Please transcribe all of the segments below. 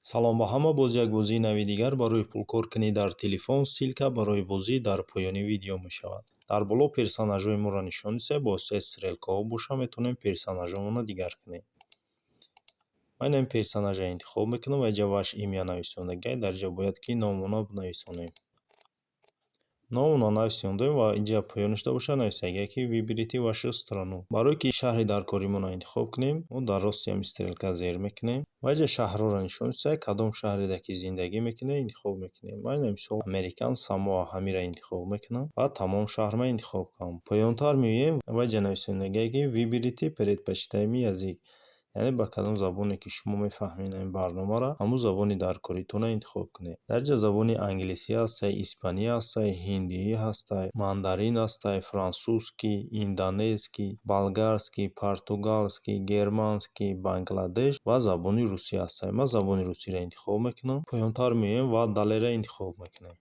Салом ба ҳама! Боз як бозии нави дигар барои пулкоркунӣ дар телефон. Ссылка барои бозӣ дар поёни видео мешавад. Дар боло персонажҳои моро нишон дисем, бо воситаи стрелкаҳо боша метавонем персонажҳомонро дигар кунем. Ман ин персонажа интихоб мекунам ва инҷа «Ваше имя» нависондагиай. Дар инҷа бояд ки номона нависонем. Номона нависондем ва инҷа поёнаш боша нависагиай, ки «Выберите вашу страну». Барое ки шаҳри даркоримонро интихоб кунем, мо дар рости ҳамин стрелка зер мекунем ва инҷа шаҳрҳоро нишон дисем. Кадом шаҳреда ки зиндагӣ мекунед, интихоб мекунем. Ман, мисол, Американ Самоа, ҳаминро интихоб мекунам ва тамом, шаҳрма интихоб кардам. Поёнтар меоем ва инҷа нависондагиай, ки «Выберите предпочитаемый язык», яъне ба кадом забоне ки шумо мефаҳмед ин барномаро, ҳамун забони даркоритонро интихоб кунед. Дар инҷа забони англисӣ ҳастай, испанӣ ҳастай, ҳиндӣ ҳастай, мандарин ҳастай, французский, индонезский, болгарский, португалский, германский, Бангладеш ва забони русӣ ҳастай. Ман забони русиро интихоб мекунам. Поёнтар меоем ва «Далее»ро интихоб мекунем.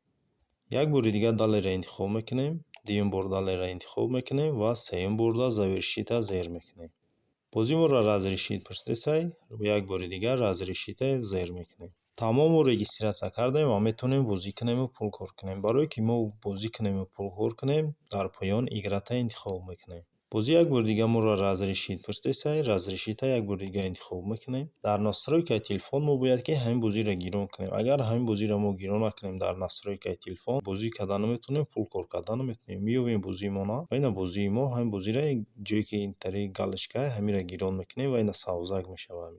Як бори дигар «Далее»ро интихоб мекунем, дуюм бор «Далее»ро интихоб мекунем ва сеюм борда «Завершить»а зер мекунем. Бозӣ моро «Разрешить» пурсидесай, як бори дигар «Разрешить»а зер мекунем. Тамом, мо регистрация кардем ва метавонем бозӣ кунему пул кор кунем. Барое ки мо бозӣ кунему пул кор кунем, дар поён «Играть»а интихоб мекунем. Бозӣ як бори дигар моро «Разрешить» пурсидесай, «Разрешить»а як бори дигар интихоб мекунем. Дар настройкаи телефон мо бояд ки ҳамин бозиро гирон кунем. Агар ҳамин бозиро мо гирон накунем, дар настройкаи телефон бозӣ карда наметавонем, пул кор карда наметавонем. Меёбем бозии мона ва ина бозии мо. Ҳамин бозиро ҷое ки интари галочка, ҳаминро гирон мекунем ва ина сабзак мешавад.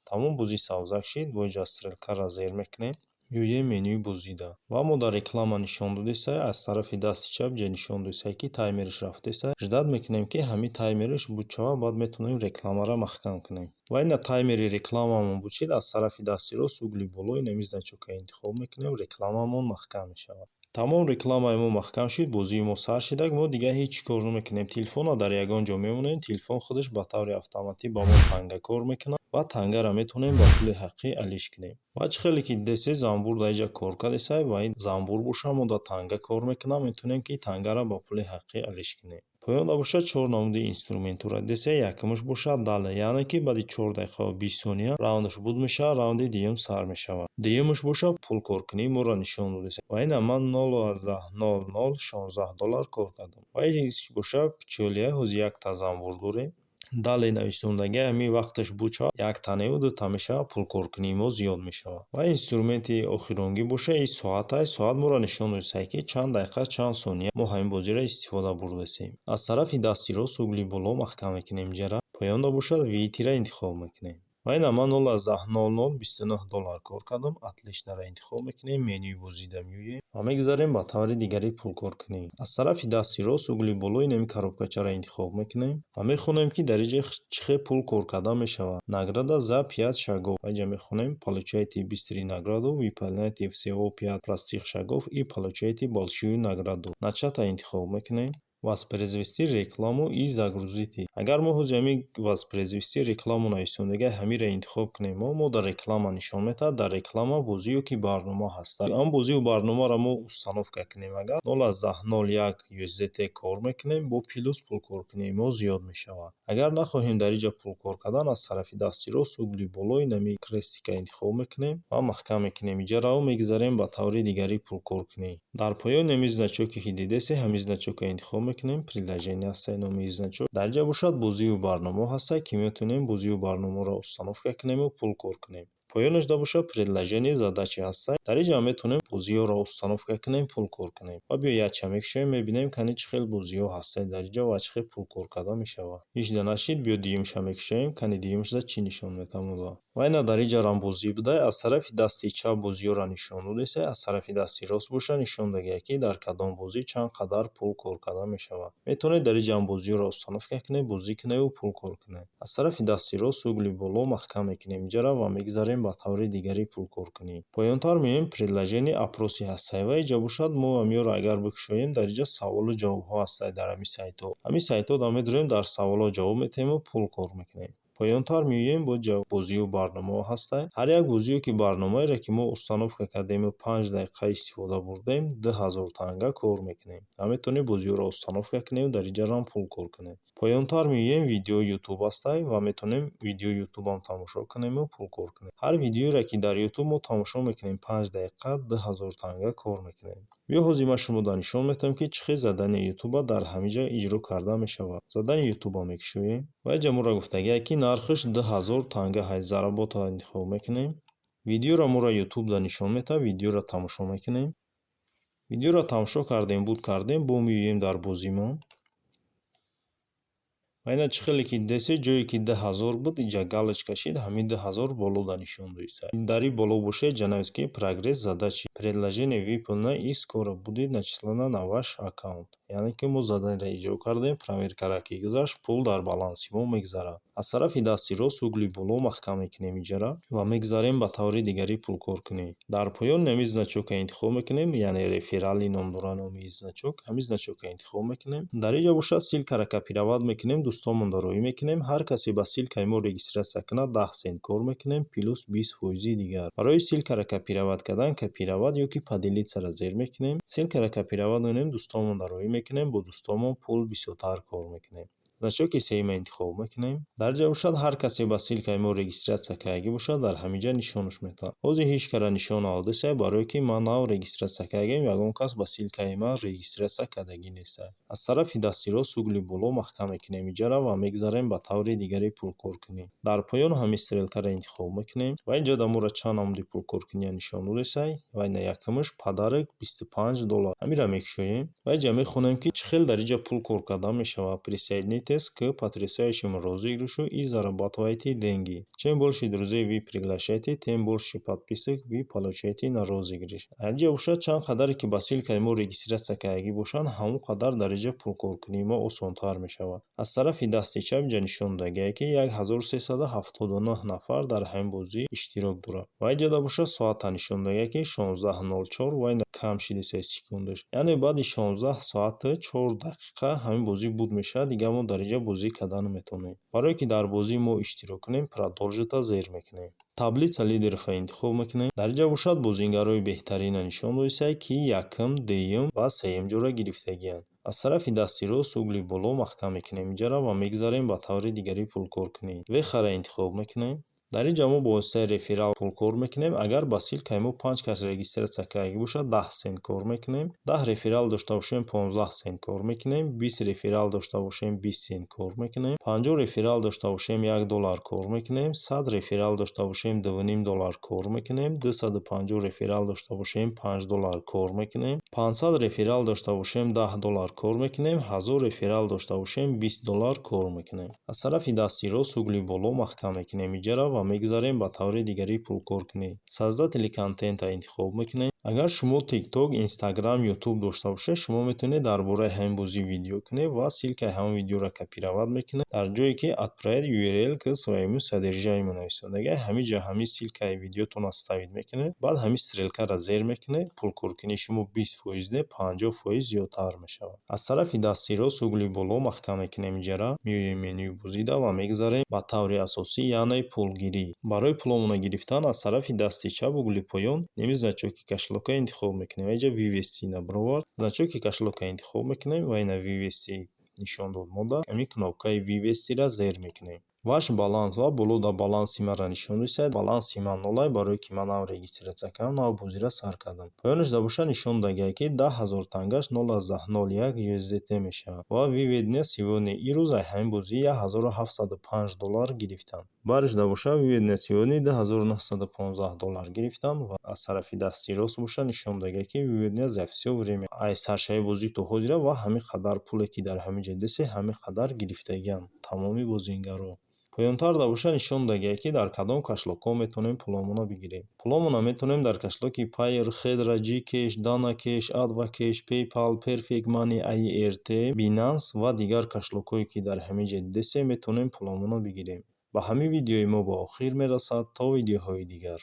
Тамом, бозӣ сабзак шид. Бо инҷа стрелкаро зер мекунем, меоем менюи бозида ва мо дар реклама нишон додесай. Аз тарафи дасти чап ҷа нишон додесай, ки таймераш рафтесай. Ждать мекунем, ки ҳамин таймераш буд шавад, баъд метавонем рекламаро маҳкам кунем. Ва ина таймери рекламамон буд шид. Аз тарафи дасти рост, угли боло, инами значокро интихоб мекунем, рекламамон маҳкам мешавад. Тамом, рекламаи мо маҳкам шуд, бозии мо сар шидак. Мо дигар ҳеҷ кор намекунем. Телефонро дар ягон ҷо мемонем, телефон худаш ба таври автоматӣ ба мо танга кор мекунад ва тангаро метавонем ба пули ҳақиқӣ алиш кунем. Ва чӣ хеле ки дидесед, занбур дар инҷа кор кардесай ва ин занбур боша мо дар танга кор мекунад, метавонем ки тангаро ба пули ҳақиқӣ алиш кунем. Поёнда бошад, чор намуди инструментҳоро дидесед. Якумаш бошад «Далее», яъне ки баъди 4 дақиқаву 20 сония раундаш буд мешавад, раунди дуюм сар мешавад. Дуюмаш бошад, пулкоркунии моро нишон додест ва ина ман 0,0016 доллар кор кардам. Ва ин бошад пчёлия, ҳозир якта занбур дорем. «Далее» нависондагӣ, ҳамин вақташ буд шавад, якта неву дута мешавад, пулкоркунии мо зиёд мешавад. Ва инструменти охиронгӣ бошад, ин соат аст. Соат моро нишон додест, ки чанд дақиқа, чанд сония мо ҳамин бозиро истифода бурдасем. Аз тарафи дасти рост, угли боло, маҳкам мекунем инҷара. Поёнда бошад, «Выйти»ра интихоб мекунем. Ва ина ман 0,0029 доллар кор кардам. «Отлично»ро интихоб мекунем, менюи бозида меоем ва мегузарем ба таври дигари пулкоркунӣ. Аз тарафи дасти рост, угли боло, инами коробкачаро интихоб мекунем ва мехонем, ки дар инҷа чӣ хел пул кор карда мешавад. «Награда за пять шагов». Ва инҷа мехонем: «Получайте быструю награду, выполняйте всего пять простых шагов и получайте большую награду». «Начать»а интихоб мекунем, «Воспроизвести рекламу и загрузить». Агар мо ҳозир ҳамин «Воспроизвести рекламу» нависондагӣ, ҳаминро интихоб кунем, мо дар реклама нишон медиҳад, дар реклама бозӣ ё ки барнома ҳаст. Он бозию барномаро мо установка кунем, агар 0,01 USDT кор мекунем, бо плюс пулкоркунии мо зиёд мешавад. Агар нахоҳем дар инҷа пул кор кардан, аз тарафи дасти рост, угли боло, инами крестика интихоб мекунем ва маҳкам мекунем иҷарао, мегузарем ба таври дигари пулкоркунӣ. Дар поёни ҳамин значоке ки дидесед, ҳамин значокро интихоб мекунем. «Приложение» ҳастад номи ин значок. Дар инҷа бошад, бозию барномаҳо ҳастанд, ки метавонем бозию барномаҳоро установка кунему пул кор кунем. Поёнашда бошад, «Предложение задачи» ҳастад. Дар инҷа метавонем бозиҳоро установка кунем, пул кор кунем. Ва биё якча мекушоем, мебинем, кани чӣ хел бозиҳо ҳастанд дар инҷа ва чӣ хел пул кор карда мешавад. Ҳичда нашид, биё дуюмша мекушоем, кани дуюмшда чӣ нишон медиҳад. Ва ина дар инҷарам бозӣ буда. Аз тарафи дасти чап бозиҳоро нишон додеста, аз тарафи дасти рост боша, нишон додагист, ки дар кадом бозӣ чанд қадар пул кор карда мешавад. Метавонед дар инҷаам бозиҳоро установка кунед, бозӣ куневу пул кор кунед. Аз тарафи дасти рост, угли боло, маҳкам мекунем инҷаро ва мегузарем ба таври дигари пулкоркунӣ. Поёнтар меоем, «Приложение опросы» ҳастад ва инҷа бошад, мо ҳаминро агар бикушоем, дар инҷа саволу ҷавобҳо ҳастанд дар ҳамин сайтҳо. Ҳамин сайтҳо медароем, дар саволҳо ҷавоб медиҳему пул кор мекунем. Поёнтар меоем, бо бозию барномаҳо ҳастанд. Ҳар як бозие ки барномаеро, ки мо установка кардему 5 дақиқа истифода бурдем, 2000 танга кор мекунем ва метавонем бозиҳоро установка кунем, дар инҷарам пул кор кунем. Поёнтар меоем, видеои Ютуб ҳастад ва метавонем видеои Ютубам тамошо кунему пул кор кунем. Ҳар видеоеро, ки дар Ютуб мо тамошо мекунем 5 дақиқа, 2000 танга кор мекунем. Биё, ҳозир ман шуморо нишон медиҳам, ки чӣ хел задание Ютуба дар ҳамин ҷа иҷро карда мешавад. Задание Ютуба мекушоем ва инҷа моро гуфтагиае, ки нархаш 2000 танга ҳаст. Заработать интихоб мекунем. Видеоро моро Ютубда нишон медиҳад, видеоро тамошо мекунем. Видеоро тамошо кардем, буд кардем, бо меоем дар бозимон ва ина чӣ хеле ки дидесед, ҷое ки 2000 буд, инҷа галочка шид, ҳамин 2000 болода нишон доиста. Дар ин боло бошед, ҷа навист, ки прогресс задачи, предложение выполнено и скоро будет начислено на ваш аккаунт. Яъне ки мо заданиеро иҷро кардем, проверкаро ки гузашт, пул дар баланси мо мегзарад. Аз тарафи дасти рост угли боло маҳкам мекунем инҷара ва мегзарем ба таври дигари пулкоркунӣ. Дар поён ҳамин значока интихоб мекунем, яъне реферали ном дора номи значок, ҳамин значока интихоб мекунем. Дар инҷа бошад, ссылкаро копировать мекунем, дӯстонмонро роҳӣ мекунем. Ҳар касе ба ссылкаи мо регистрация кунад, 10 сент кор мекунем, плюс 20 фоизи дигар. Барои ссылкаро копировать кардан, копировать ё ки поделиться-ро зер мекунем. Ссылкаро копировать мекунем, дӯстонмонро роҳӣ мекунем, бо дӯстонмон пул бисёртар кор мекунем. Значоки сеюма интихоб мекунем. Дар инҷа бошад, ҳар касе ба ссылкаи мо регистрация кардагӣ бошад, дар ҳамин ҷа нишонаш медиҳад. Ҳозир ҳеҷ кара нишон надодааст, барое ки ман нав регистрация кардагиам, ягон кас ба ссылкаи ман регистрация кардагӣ нест. Аз тарафи дасти рост угли боло маҳкам мекунем инҷара ва мегзарем ба таври дигари пулкоркунӣ. Дар поён ҳамин стрелкаро интихоб мекунем ва инҷа да моро чанд намуди пулкоркуниро нишон додааст. Ва ина якумаш подарок 25 доллар. Ҳаминро мекушоем ва инҷа мехонем, ки чӣ хел дар инҷа пул кор карда мешавад. Присоединитесь к потрясающему розыгрышу и зарабатывайте деньги. Чем больше друзей вы приглашаете, тем больше подписок вы получаете на розыгрыш. Инҷа бошад, чанд қадаре ки ба ссылкаи мо регистрация кардагӣ бошанд, ҳамон қадар дар инҷа пулкоркунии мо осонтар мешавад. Аз тарафи дасти чап инҷа нишон додагиае, ки 1379 нафар дар ҳамин бозӣ иштирок дорад. Ва инҷода бошад, соата нишон додагиае, ки 16:04 ва ина кам шиди 3 секундаш. Яъне баъди 16 соату 4 дақиқа ҳамин бозӣ буд мешавад, дигар мо дар инҷа бозӣ карда наметавонем. Барое ки дар бозии мо иштирок кунем, продолжить-а зер мекунем. Таблица лидеров-ро интихоб мекунем. Дар инҷа бошад, бозингарои беҳтаринро нишон додааст, ки якум, дуюм ва сеюм ҷойро гирифтагианд. Аз тарафи дасти рост угли боло маҳкам мекунем инҷаро ва мегзарем ба таври дигари пулкоркунӣ. Вехаро интихоб мекунем. Дар ин ҷо мо бо воситаи реферал пул кор мекунем. Агар ба ссылкаи мо панҷ кас регистрация кардагӣ бошад, 10 сент кор мекунем. 10 реферал дошта бошем, 15 сент кор мекунем. 20 реферал дошта бошем, 20 сент кор мекунем. 50 реферал дошта бошем, 1 доллар кор мекунем. 100 реферал дошта бошем, 2,5 доллар кор мекунем. 250 реферал дошта бошем, 5 доллар кор мекунем. 500 реферал дошта бошем, 10 доллар кор мекунем. 1000 реферал дошта бошем, 20 доллар кор мекунем. Аз тарафи дасти рост угли боло маҳкам мекунем иҷара ва мегзарем ба таври дигари пулкоркунӣ. Создатели контента интихоб мекунем. Агар шумо ТикТок, Инстаграм, Ютуб дошта бошед, шумо метавонед дар бораи ҳамин бозӣ видео кунед ва ссылкаи ҳамон видеоро копировать мекунед. Дар ҷое ки отправить URL к своему содержаниему нависондага, ҳамин ҷо ҳамин ссылкаи видеотонро ставить мекунед. Баъд ҳамин стрелкаро зер мекунед, пулкоркунии шумо 20 фоиз не, 50 фоиз зиёдтар мешавад. Аз тарафи дасти рост угли боло маҳкам мекунем иҷара, меоем менюи бозида ва мегзарем ба таври асосӣ, яъне пулгирӣ. Барои пуломонро гирифтан аз тарафи дасти чап угли поён неми значоки кошелёка интихоб мекунем. Инҷа вывести набровард. Значоки кошелёка интихоб мекунем ва ина вывести нишон дод мода. Ҳамин кнопкаи вывестиро зер мекунем. Ваш баланс ва боло дар баланси маро нишон додааст. Баланси ман нолай, барое ки ман нав регистрация кардам, нав бозиро сар кардам. Поёнаш дар боша нишон додагиае, ки 10 000 тангаш 0,01 USDT мешавад ва выведения сегодня ирӯз аз ҳамин бозӣ 1705 доллар гирифтам. Барш дар боша выведения сегодня 2915 доллар гирифтам ва аз тарафи дасти рост боша нишон додагиае, ки выведения за всё время аз саршавии бозӣ то ҳозира ва ҳамин қадар пуле, ки дар ҳамин ҷо дидесед, ҳамин қадар гирифтагиам тамоми бозингарон. Поёнтар дар боша нишон додагиае, ки дар кадом кошелёкҳо метавонем пуломонро бигирем. Пуломонро метавонем дар кошелёки Payeer, Хедра, Gcash, DanaCash, AdvCash, PayPal, Perfect Money, AIRT, Binance ва дигар кошелёкҳое, ки дар ҳамин ҷо дидесед, метавонем пуломонро бигирем. Ба ҳамин видеои мо ба охир мерасад. То видеоҳои дигар.